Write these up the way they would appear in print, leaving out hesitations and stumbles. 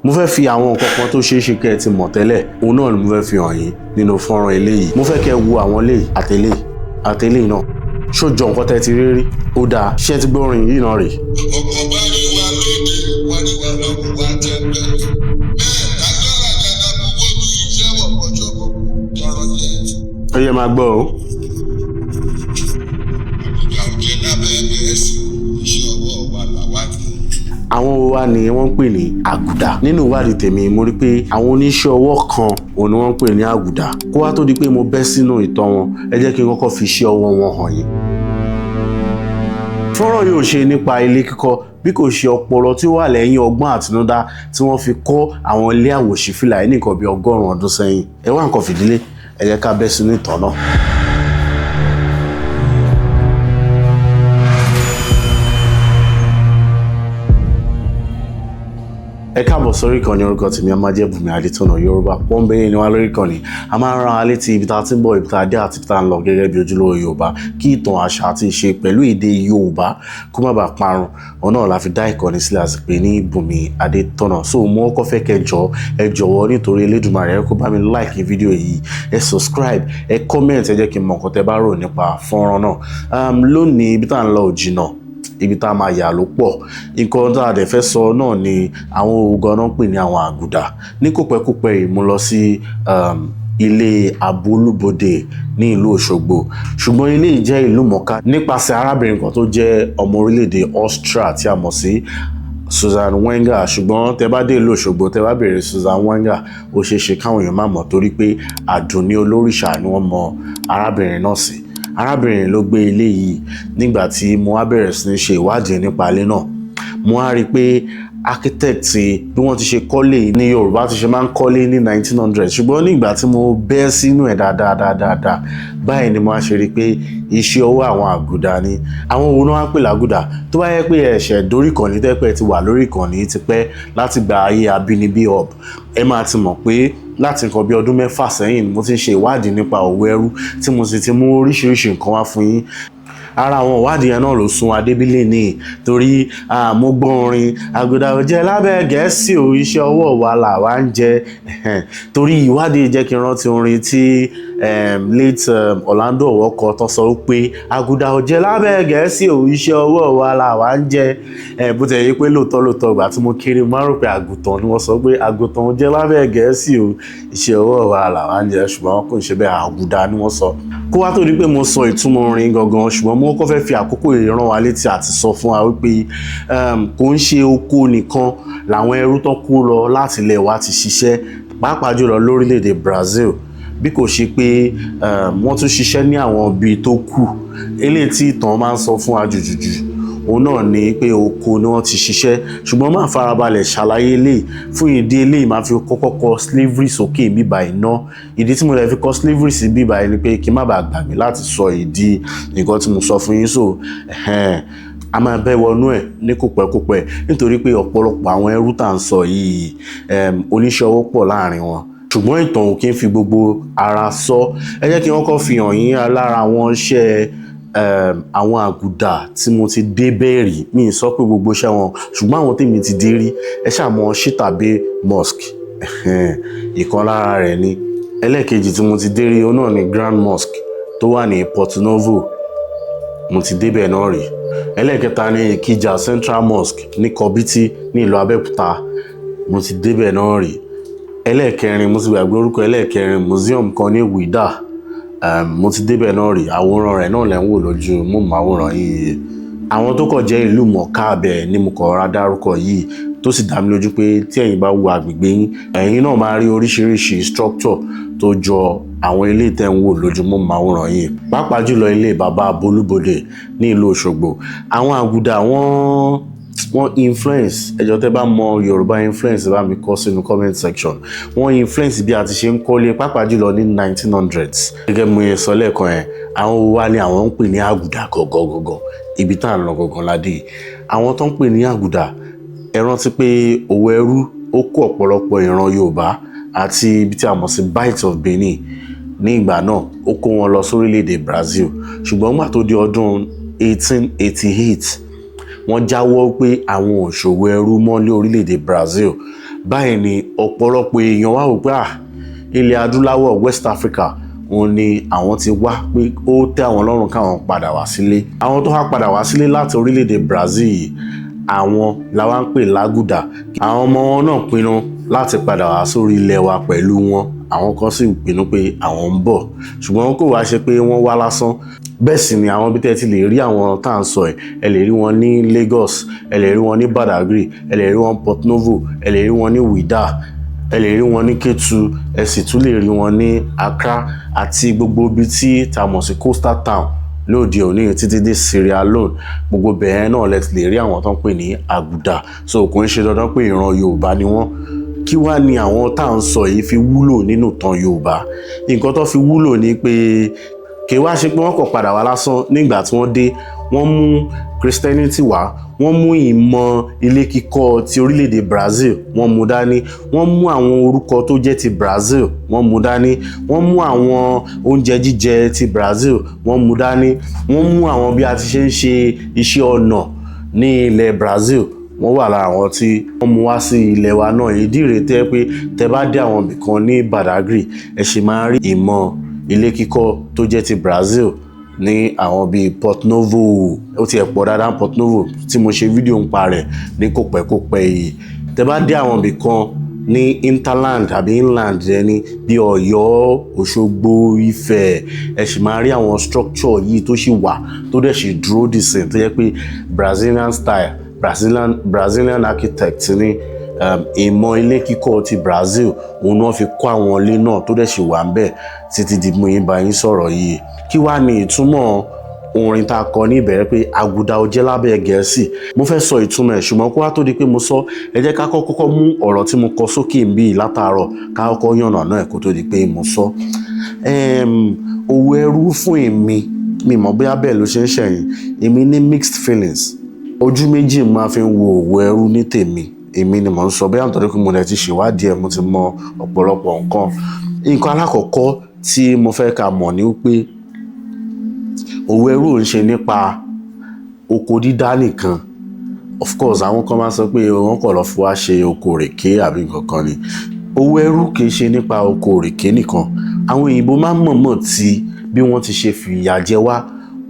Mo fẹ́ fi àwọn nǹkan kan tó ṣeé ṣe kẹ́ ẹ ti mọ̀ tẹ́lẹ̀, òun náà ni mo fẹ́ fi hàn yín nínú fọ́nrán eléyìí. Mo fẹ́ kẹ́ ẹ wo àwọn eléyìí àtẹlẹ́yìí àtẹlẹ́yìí náà. Ṣó jọ nǹkan tẹ́ ti rí rí? Ó dáa, ṣé ẹ ti gbọ́ orin yìí náà rèé? Ọ̀pọ̀ bá rí wa lóde, wọ́n rí wa lọ́wọ́ wa tẹ́lẹ̀. Bẹ́ẹ̀ lágbára dáadáa gbogbo ojú iṣẹ́ wọ̀pọ̀ ṣọ́kọ̀ tọrọ jẹ. Ó yẹ máa gbọ́ o. Àgùdà òjẹ́ lábẹ́ Gẹ̀ẹ́sì, iṣẹ́ ọwọ́ wa làwa ní. Àwọn wo wá ni wọ́n ń pè ní àgùdà? Nínú ìwádìí tèmi, mo rí pé àwọn oníṣẹ́ ọwọ́ kan òun ni wọ́n ń pè ní àgùdà. Kó wá tó di pé mo bẹ́ sínú ìtàn wọn, ẹ jẹ́ kí n kọ́kọ́ fi iṣẹ́ ọwọ́ wọn hàn yín. Fọ́nrán yóò ṣe nípa ilé kíkọ́ bí kò ṣe ọpọlọ tí ó wà lẹ́yìn ọgbọ́n àtinúdá tí wọ́n fi kọ́ àwọn ilé àwòṣífìlà yìí ní nǹkan bí 100 ọdún sẹ́yìn. Ẹ wá nǹkan fìdílé, ẹ jẹ́ ká bẹ́ sínú ìtàn náà. Ẹ káàbọ̀ sórí ìkànnì. Orúkọ tèmi a máa jẹ́ Bùnmi Adétọ̀nà. Yorùbá pọ́nbélé ni wá lórí ìkànnì. A máa ń rán wa létí ibi tá a ti ń bọ̀, ibi tá a dé àti ibi tá a ń lọ gẹ́gẹ́ bí ojúlówó Yorùbá, kí ìtàn, àṣà àti ìṣe pẹ̀lú èdè Yorùbá kó má bàa parun. Òun náà la fi dá ìkànnì sílẹ̀ àti pé ní Bùnmi Adétọ̀nà. So mo kọ́kọ́ fẹ́ kẹ́ jọ, ẹ jọ̀wọ́, nítorí Elédùmarè, ẹ kó bá mi like fídíò yìí, ẹ subscribe, ẹ comment, ẹ jẹ́ kí n mọ nǹkan tẹ́ bá rò nípa fọ́nrán náà. Lónìí, ibi tá à ń lọ ò jìnnà, ibi tá a máa yà ló pọ̀. Nǹkan tá a dẹ̀ fẹ́ sọ náà ni àwọn ogun náà ń pè ní àwọn àgùdà. Ní kòpẹ́kòpẹ́ yìí, mo lọ sí ilé Abolúbodè ní ìlú Òṣogbo. Ṣùgbọ́n ilé yìí jẹ́ ìlú mọ̀ọ́ká nípasẹ̀ arábìnrin kan tó jẹ́ ọmọ orílẹ̀-èdè Austria tí a mọ̀ sí Susan Wenger. Ṣùgbọ́n tẹ bá dé ìlú Òṣogbo, tẹ bá béèrè Susan Wenger, ó ṣeé ṣe káwọn èèyàn má mọ̀, torí pé Àdùnní Olórìṣà ni wọ́n mọ arábìnrin náà sí. Arábìnrin ló gbé ilé yìí. Nígbà tí mo wá bẹ̀rẹ̀ sí ní ṣe ìwádìí nípa ilé náà, mo wá rí i pé architect, bí wọ́n ti ṣe kọ́lé ní Yorùbá ti ṣe máa ń kọ́lé ní 1900. Ṣùgbọ́n nígbà tí mo bẹ́ sínú ẹ̀ dáadáa dáadáa báyìí ni mo wá ṣe rí i pé iṣẹ́ ọwọ́ àwọn àgùdà ni. Àwọn wo ni wọ́n á pè lágùdà? Tó bá yẹ pé ẹ̀ṣẹ̀ dórí ìkànnì, tẹ́pẹ́ ti wà lórí ìkànnì tipẹ́ láti gba ayé Abínibí Hub, ẹ máa ti mọ̀ pé láti nǹkan bí ọdún 6 sẹ́yìn mo ti ń ṣe ìwádìí nípa òwò ẹrú, tí mo sì ti mú oríṣiríṣi nǹkan wá fún yín. Ara àwọn ìwádìí yẹn náà ló sún adébílẹ̀ ní, torí mo gbọ́ orin àgùdà ò jẹ́ lábẹ́ Gẹ̀ẹ́sì o, iṣẹ́ ọwọ́ wa là wá ń jẹ. Torí ìwádìí jẹ́ kí n rántí orin tí late Orlando Owoh kọ, tó sọ pé àgùdà ò jẹ́ lábẹ́ Gẹ̀ẹ́sì o, iṣẹ́ ọwọ́ wa là wá ń jẹ. Bó ti yẹ pé lóòótọ́ lóòótọ́, ìgbà tí mo kéré, mo máa ń rò pé àgùntàn ni wọ́n sọ pé àgùntàn ò jẹ́ lábẹ́ Gẹ̀ẹ́sì o, iṣẹ́ ọwọ́ wa là wá ń jẹ. Ṣùgbọ́n kò ń ṣe bẹ́ẹ̀, àgùdà ni wọ́n sọ. Kó wá tó di pé mo sọ ìtumọ̀ orin gangan, ṣùgbọ́n mo kọ́kọ́ fẹ́ fi àkókò yìí rán wa létí àti sọ fún wa wípé kò ń ṣe oko nìkan làwọn ẹrú tó kó lọ láti ilẹ̀ wa ti ṣiṣẹ́, pàápàá jùlọ lórílẹ̀‐èdè Brazil, bí kò ṣe pé wọ́n tún ṣiṣẹ́ ní àwọn ibi tó kù. Eléyìí tí ìtàn máa ń sọ fún wa jùjùjù, òun náà ni pé oko ni wọ́n ti ṣiṣẹ́. Ṣùgbọ́n máa farabalẹ̀ ṣàlàyé eléyìí. Fún ìdí eléyìí, máa fi kọ́kọ́ kọ slavery sókè bíbá iná. Ìdí tí mo lè fi kọ slavery sí bíbá yìí ni pé kí n má bàa gbàgbé láti sọ ìdí nǹkan tí mo sọ fún yín. So a máa bẹ́ wọnú ẹ̀ ní kòpẹ́kòpẹ́, nítorí pé ọ̀pọ̀lọpọ̀ àwọn ẹrú tá à ń sọ yìí, oníṣẹ́ ọwọ́ pọ̀ láàrin wọn, ṣùgbọ́n ìtàn ò kí ń fi gbogbo ara sọ. Ẹ jẹ́ kí wọ́n kọ́ fi hàn yín lára àwọn iṣẹ́ àwọn àgùdà tí mo ti dé bẹ́ẹ̀ rí. Mi ì sọ pé gbogbo iṣẹ́ wọn, ṣùgbọ́n àwọn tèmi ti dé rí. Ẹ ṣáà mọ̀ Shita Mosque, ìkan lára rẹ̀ ni. Ẹlẹ́ẹ̀kejì tí mo ti dé rí, òun náà ni Grand Mosque tó wà ní Porto Novo. Mo ti débẹ̀ náà rí. Ẹlẹ́ẹ̀kẹta ní Ìkìjà Central Mosque ní Kọbítí ní ìlú Abẹ́òkúta. Mo ti débẹ̀ náà rí. Ẹlẹ́ẹ̀kẹrin, mo ti gbàgbé orúkọ ẹlẹ́ẹ̀kẹrin, museum kan ní Wida, mo ti débẹ̀ náà rí. Àwòrán rẹ̀ náà lẹ́ ń wò lójú móhùnmáwòrán yìí. Àwọn tó kọ̀ jẹ́ ìlú mọ̀ọ́ká abẹ ni mo kọ̀ ra dárúkọ yìí, tó sì dá mi lójú pé tí ẹ̀yin bá wo àgbègbè yín, ẹ̀yin náà máa rí oríṣiríṣi structure tó jọ àwọn ilé tẹ́ ń wò lójú móhùnmáwòrán yìí, pàápàá jùlọ ilé bàbá Bolúbodè ní ìlú Òṣogbo. Àwọn àgùdà wọ́n influence. Ẹjọ́, tẹ́ bá mọ Yorùbá influence, bá mi kọ sínú comment section. Wọ́n influence bí a ti ṣe ń kọ́lé, pàápàá jùlọ ní 1900s. Gẹ́gẹ́ bí mo yẹ sọ lẹ́ẹ̀kan yẹn, àwọn wo wá ní àwọn ń pè ní àgùdà gọ̀gọ̀gọ̀gọ̀? Ibi tá à ń lọ gangan ládé yìí. Àwọn tó ń pè ní àgùdà, ẹ rántí pé òwò ẹrú ó kó ọ̀pọ̀lọpọ̀ ìran Yorùbá àti ibi tí a mọ̀ sí Bight of Benin ní ìgbà náà, ó kó wọn lọ sórílẹ̀-èdè Brazil. Ṣùgbọ́n nígbà tó di ọdún 1888, wọ́n jáwọ́ pé àwọn ò ṣòwò ẹrú mọ́ ní orílẹ̀-èdè Brazil. Báyìí ni ọ̀pọ̀lọpọ̀ èèyàn wá wò pé à, ilẹ̀ adúláwọ̀, West Africa, òun ni àwọn ti wá, pé ó tẹ́ àwọn lọ́rùn káwọn padà wá sílé. Àwọn tó wá padà wá sílé láti orílẹ̀-èdè Brazil yìí, àwọn làwa ń pè lágùdà. Àwọn ọmọ wọn náà pinnu láti padà wá sórí ilẹ̀ wa pẹ̀lú wọn. Àwọn kan sì pinnu pé àwọn ń bọ̀, ṣùgbọ́n kò wá ṣe pé wọ́n wá lásán. Bẹ́ẹ̀ sì ni àwọn ibi tẹ́ ti lè rí àwọn tá à ń sọ ẹ̀, ẹ lè rí wọn ní Lagos, ẹ lè rí wọn ní Badagry, ẹ lè rí wọn Port Novo, ẹ lè rí wọn ní Ouidah, ẹ lè rí wọn ní Kétu, ẹ sì tún lè rí wọn ní Accra àti gbogbo ibi tí tá a mọ̀ sí coastal town lóde òní títí dé Sierra Leone. Gbogbo bẹ̀rẹ̀ náà lẹ ti lè rí àwọn tó ń pè ní àgùdà. So kò ń ṣe dandan pé ìran Yorùbá ni wọ́n. Kí wá ni àwọn tá à ń sọ yìí fi wúlò nínú ìtàn Yorùbá? Nǹkan tó fi wúlò ni pé kì í wá ṣe pé wọ́n kàn padà wá lásán. Nígbà tí wọ́n dé, wọ́n mú Christianity wá, wọ́n mú ìmọ̀ ilé kíkọ́ ti orílẹ̀-èdè Brazil, wọ́n mú dání, wọ́n mú àwọn orúkọ tó jẹ́ ti Brazil, wọ́n mú dání, wọ́n mú àwọn oúnjẹ jíjẹ ti Brazil, wọ́n mú dání, wọ́n mú àwọn bí a ti ṣe ń ṣe iṣẹ́ ọnà ní ilẹ̀ Brazil. Wọ́n wà lára àwọn tí wọ́n mú wá sí ilẹ̀ wa náà. Ìdí rèé tẹ́ pé tẹ́ bá dé àwọn ibìkan ní Badagry, ẹ ṣì máa rí ìmọ̀ ilé kíkọ́ tó jẹ́ ti Brazil ní àwọn bíi Port Novo. Ó tiẹ̀ pọ̀ dáadáa Port Novo tí mo ṣe fídíò ń pa rẹ̀ ní kò pẹ́ kò pẹ́ yìí. Tẹ́ bá dé àwọn ibì kan ní hinterland àbí inland ẹni bí Ọ̀yọ́, Òṣogbo, Ifẹ̀, ẹ sì máa rí àwọn structure yìí tó sì wà, tó dẹ̀ sì dúró dìsìn, tó jẹ́ pé Brazilian style, Brazilian architect ní ìmọ̀ ilé kíkọ́ ti Brazil, òun náà fi kọ́ àwọn ilé náà, tó dẹ̀ sì wà ń bẹ̀ títí di mo yín bá yín sọ̀rọ̀ yìí. Kí wàá ní ìtumọ̀ orin tá a kọ ní ìbẹ̀rẹ̀ pé àgùdà ò jẹ́ lábẹ́ Gẹ̀ẹ́sì? Mo fẹ́ sọ ìtumọ̀ ẹ̀, ṣùgbọ́n kó wá tó di pé mo sọ, ẹ jẹ́ ká kọ́kọ́ mú ọ̀rọ̀ tí mo kọ sókè ń bí látàárọ̀, ká kọ́kọ́ yànnà náà kó tó di pé mo sọ. Òwò ẹrú fún èmi, mi mọ̀ bóyá bẹ́ẹ̀ ló ṣe ń ṣẹ̀yìn, èmi ní mixed feelings. Ojú méjì máa fi ń wo òwò ẹrú ní tèmi. Èmi ni mò ń sọ bóyá nítorí pé mo dẹ̀ ti ṣèwádìí ẹ̀, mo ti mọ ọ̀pọ̀lọpọ̀ nǹkan. Nǹkan alákọ̀ọ́kọ́ tí mo fẹ́ ká mọ̀ ni wípé òwò ẹrú ò ń ṣe nípa oko dídá nìkan. Of course, àwọn kan máa ń sọ pé wọ́n kọ̀ lọ fún wa ṣe oko òrèké àbí nǹkan kan ni. Òwò ẹrú kì í ṣe nípa oko òrèké nìkan. Àwọn òyìnbó máa ń mọ̀ọ́mọ̀ tí bí wọ́n ti ṣe fìyà jẹ wá,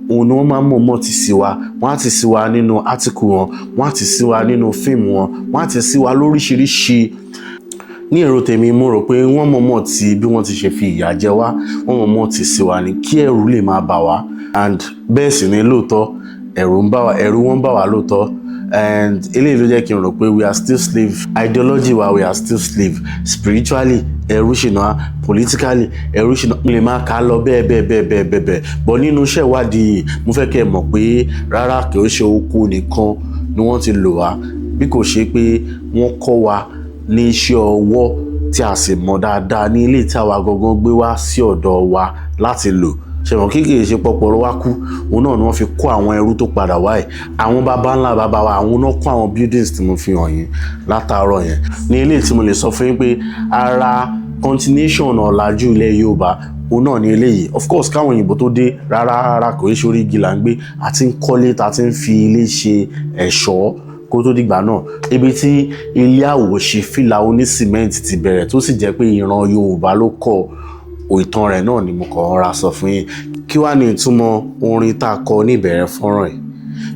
òun ni wọ́n máa ń mọ̀ọ́mọ̀ ti sí wa. Wọ́n á ti sí wa nínú átíkù wọn, wọ́n á ti sí wa nínú fíìmù wọn, wọ́n á ti sí wa lóríṣiríṣi. Ní èrò tèmi, mo rò pé wọ́n mọ̀ọ́mọ̀ tí bí wọ́n ti ṣe fi ìyà jẹ wá, wọ́n mọ̀ọ́mọ̀ ti sí wa ní kí ẹ̀rù lè máa bà wá. And bẹ́ẹ̀ sì ni lóòótọ́, ẹ̀rù ń bà wá, ẹ̀rù wọn bà wá lóòótọ́. And eléyìí ló jẹ́ kí n rò pé we are still slave. Ideology wa, we are still slave. Spiritually, ẹrú ṣì náà. Politically, ẹrú ṣì náà. Mo lè máa kà á lọ bẹ́ẹ̀ bẹ́ẹ̀ bẹ́ẹ̀ bẹ́ẹ̀ bẹ́ẹ̀ bẹ́ẹ̀, but nínú iṣẹ́ ìwádìí, mo fẹ́ kẹ́ ẹ mọ̀ pé rárá, kì í ṣe oko nìkan ni wọ́n ti lò wá, bí kò ṣe pé wọ́n kọ́ wa ní iṣẹ́ ọwọ́ tí a sì mọ̀ dáadáa ní ilé tí àwa gangan gbé wá sí ọ̀dọ̀ wa láti lò. Ṣẹ̀wọ̀n kí kìí ṣe pọpọlọ wá kú, òun náà ni wọ́n fi kó àwọn ẹrú tó padà wá ẹ̀. Àwọn baba ńlá baba wa, àwọn náà kó àwọn buildings tí mo fi hàn yín látàárọ̀ yẹn. Ní ilé tí mo lè sọ fún yín pé ara continuation ọ̀làjú ilẹ̀ Yorùbá, òun náà ní eléyìí. Of course, káwọn òyìnbó tó dé, rárá rárá, kò í ṣe orí igi là ń gbé àti ń kọ́lé tá a ti ń fi ilé ṣe ẹ̀ṣọ́ kó tó dìgbà náà. Ibi tí ilé àwòṣe fìlà oní sìmẹ́ǹtì ti bẹ̀rẹ̀, tó sì jẹ́ pé ìran Yorùbá ló kọ́, ìtàn rẹ̀ náà ni mo kàn ń ra sọ fún yín. Kí wàá ní ìtumọ̀ orin tá a kọ ní ìbẹ̀rẹ̀ fọ́nrán yìí?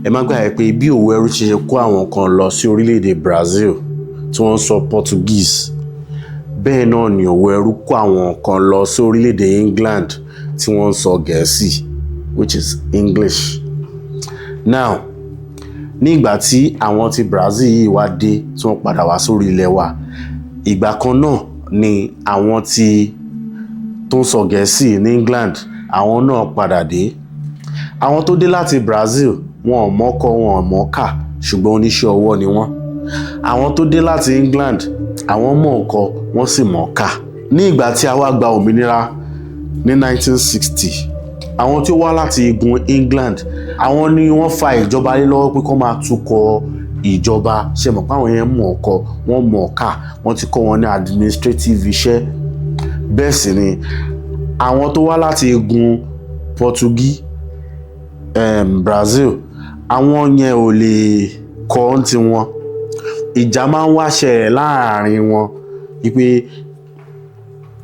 Ẹ má gbàgbé pé bí òwò ẹrú ṣe ṣe kó àwọn kan lọ sí orílẹ̀-èdè Brazil tí wọ́n ń sọ Portuguese, bẹ́ẹ̀ náà ni òwò ẹrú kó àwọn kan lọ sí orílẹ̀-èdè England tí wọ́n ń sọ Gẹ̀ẹ́sì, which is English. Now, ní ìgbà tí àwọn ti Brazil yìí wá dé, tí wọ́n padà wá sórí ilẹ̀ wa, ìgbà kan náà ni àwọn tí tó ń sọ Gẹ̀ẹ́sì ní England, àwọn náà padà dé. Àwọn tó dé láti Brazil, wọn ò mọ̀ọ́kọ, wọn ò mọ̀ọ́kà, ṣùgbọ́n oníṣẹ́ ọwọ́ ni wọ́n. Àwọn tó dé láti England, àwọn mọ̀ọ́kọ, wọ́n sì mọ̀ọ́kà. Ní ìgbà tí a wá gba òmìnira ní 1960, àwọn tí ó wá láti igun England, àwọn ni wọ́n fa ìjọba lé lọ́wọ́ pé kó máa tukọ̀ ìjọba. Ṣe mọ̀ pé àwọn yẹn mọ̀ ọkọ, wọ́n mọ̀ ọ̀kà, wọ́n ti kọ́ wọn ní administrative iṣẹ́. Bẹ́ẹ̀ sì ni àwọn tó wá láti igun Portuguese, Brazil, àwọn yẹn ò lè kọ́ ọ́n ti wọn. Ìjà máa ń wá ṣẹlẹ̀ láàrin wọn wípé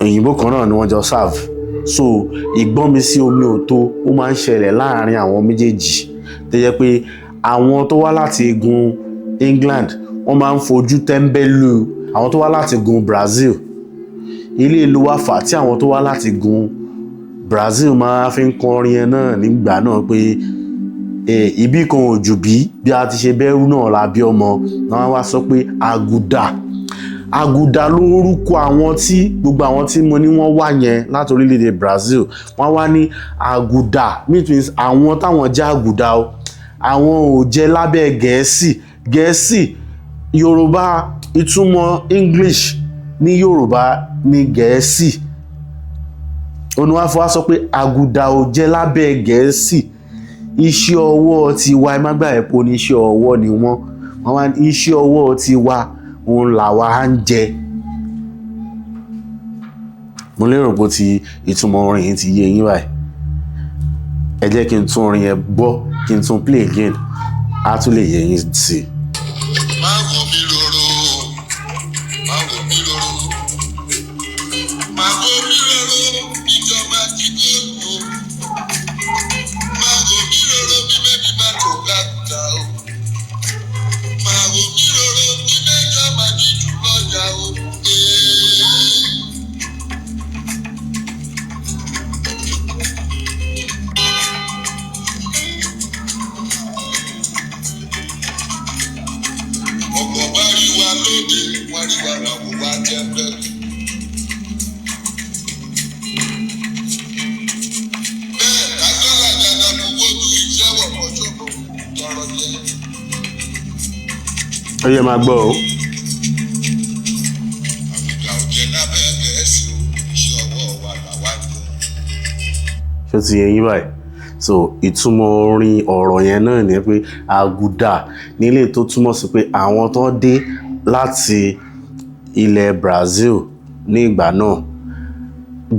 òyìnbó kan náà ni wọ́n jọ serve, so ìgbọ́nmi sí omi ò tó, ó máa ń ṣẹlẹ̀ láàrin àwọn méjèèjì, tó jẹ́ pé àwọn tó wá láti igun England, wọ́n máa ń fojú tẹ́ńbẹ́lú àwọn tó wá láti igun Brazil. Ilé ìlú wa fà tí àwọn tó wá láti igun Brazil máa fi ń kọrin ẹ náà nígbà náà pé ibí kan ò jù bí bí a ti ṣe bẹ́rù náà la bí ọmọ náà. Wá sọ pé àgùdà, àgùdà lórúkọ àwọn tí gbogbo àwọn tí mo ní wọ́n wá yẹn láti orílẹ̀-èdè Brazil. Wọ́n wá ní àgùdà means àwọn táwọn jẹ́ àgùdà o, àwọn ò jẹ́ lábẹ́ Gẹ̀ẹ́sì. Gẹ̀ẹ́sì Yorùbá, ìtumọ̀ English ní Yorùbá ní Gẹ̀ẹ́sì. Oníwàfọ̀ wá sọ pé àgùdà ò jẹ́ lábẹ́ Gẹ̀ẹ́sì, iṣẹ́ ọwọ́ tiwa. Ẹ má gbàgbé pé oníṣẹ́ ọwọ́ ni wọ́n. Wọ́n wá ní iṣẹ́ ọwọ́ tiwa òun làwa á ń jẹ. Mo lérò pé ti ìtumọ̀ orin yìí ti yé yín báyìí. Ẹ jẹ́ kí n tún orin yẹn gbọ́, kí n tún play again, á tún lè yé yín sí i. Má wò mí roro, má wò mí roro, má wò mí roro, ìjọba ti dé o. Má wò mí roro bí mẹ́bí má tó lágùdà o. Má wò mí roro bí mẹ́jọ má jíjù lọ́jà o. Ee. Ọ̀pọ̀ bá rí wa lóde, wọ́n rí wa làwọn wá jẹ́ bẹ́ẹ̀. Bẹ́ẹ̀ kájọ́lá jàǹdàkú wojú iṣẹ́ wọ̀pọ̀ ṣòfò tọrọ jẹ. Ó yẹ máa gbọ́ o. Àgùdà ò jẹ lábẹ́ Gẹ̀ẹ́sì o, iṣẹ́ ọwọ́ wa làwa ń jẹ. Ṣó ti yé yín báyìí? So ìtumọ̀ orin ọ̀rọ̀ yẹn náà ni pé àgùdà nílé, tó túmọ̀ sí pé àwọn tó dé láti ilẹ̀ Brazil ní ìgbà náà,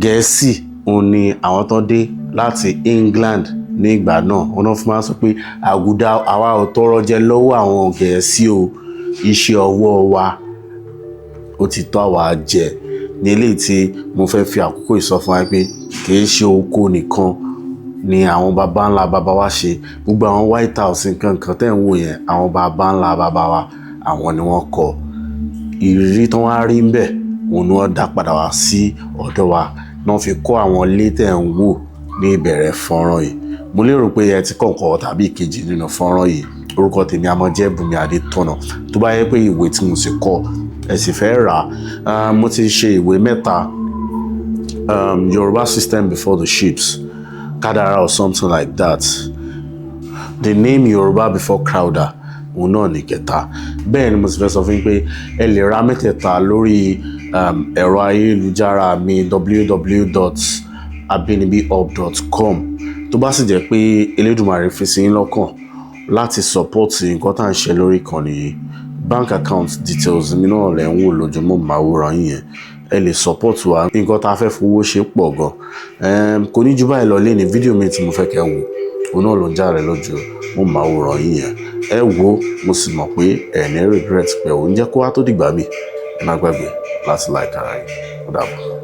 Gẹ̀ẹ́sì òun ni àwọn tó dé láti England ní ìgbà náà. Wọn náà fún máa sọ pé àgùdà, àwa ò tọrọ jẹ lọ́wọ́ àwọn Gẹ̀ẹ́sì o, iṣẹ́ ọwọ́ wa ó ti tó àwa jẹ. Ní eléyìí tí mo fẹ́ fi àkókò yìí sọ fún wa pé kì í ṣe oko nìkan ni àwọn baba ńlá baba wa ṣe. Gbogbo àwọn White House, nǹkan nǹkan tẹ́ ń wò yẹn, àwọn baba ńlá baba wa, àwọn ni wọ́n kọ́. Ìrírí tí wọ́n á rí ń bẹ̀, òun ni wọ́n dá padà wá sí ọ̀dọ̀ wa náà fi kọ́ àwọn ilé tẹ́ ń wò ní ìbẹ̀rẹ̀ fọ́nrán yìí. Mo lérò pé ẹ ti kọ́ nǹkan tàbí ìkejì nínú fọ́nrán yìí. Orúkọ tèmi a máa jẹ́ Bùnmi Adétọ̀nà. Tó bá yẹ pé ìwé tí mo sì kọ ẹ sì fẹ́ rà á, mo ti ṣe ìwé mẹ́ta: Yorùbá System Before the Ships, Kádàrá or something like that, The Name Yorùbá Before Crowther, òun náà ní kẹta. Bẹ́ẹ̀ ni mo sì fẹ́ sọ fún yín pé ẹ lè ra mẹ́tẹ̀ẹ̀ta lórí ẹ̀rọ ayélujára mi, www.abinibihub.com. Tó bá sì jẹ́ pé Elédùmarè fi sí yín lọ́kàn láti support nǹkan tá à ń ṣe lórí ìkànnì yìí, bank account details mi náà lẹ̀ ń wò lójúmọ́ màwòrán yín yẹn. Ẹ lè support wa, nǹkan tá a fẹ́ fowó ṣe pọ̀ gan. Kò ní ju báyìí lọ lé ní fídíò mi tí mo fẹ́ kẹ́ wò, òun náà ló ń jáde lójú mo màwòrán yín yẹn. Ẹ wo, mo sì mọ̀ pé ẹ ní regret pé òun jẹ́ kó wá tó dìgbà mi. Ẹ má gbàgbé láti like ara yín. Ó dàbọ̀.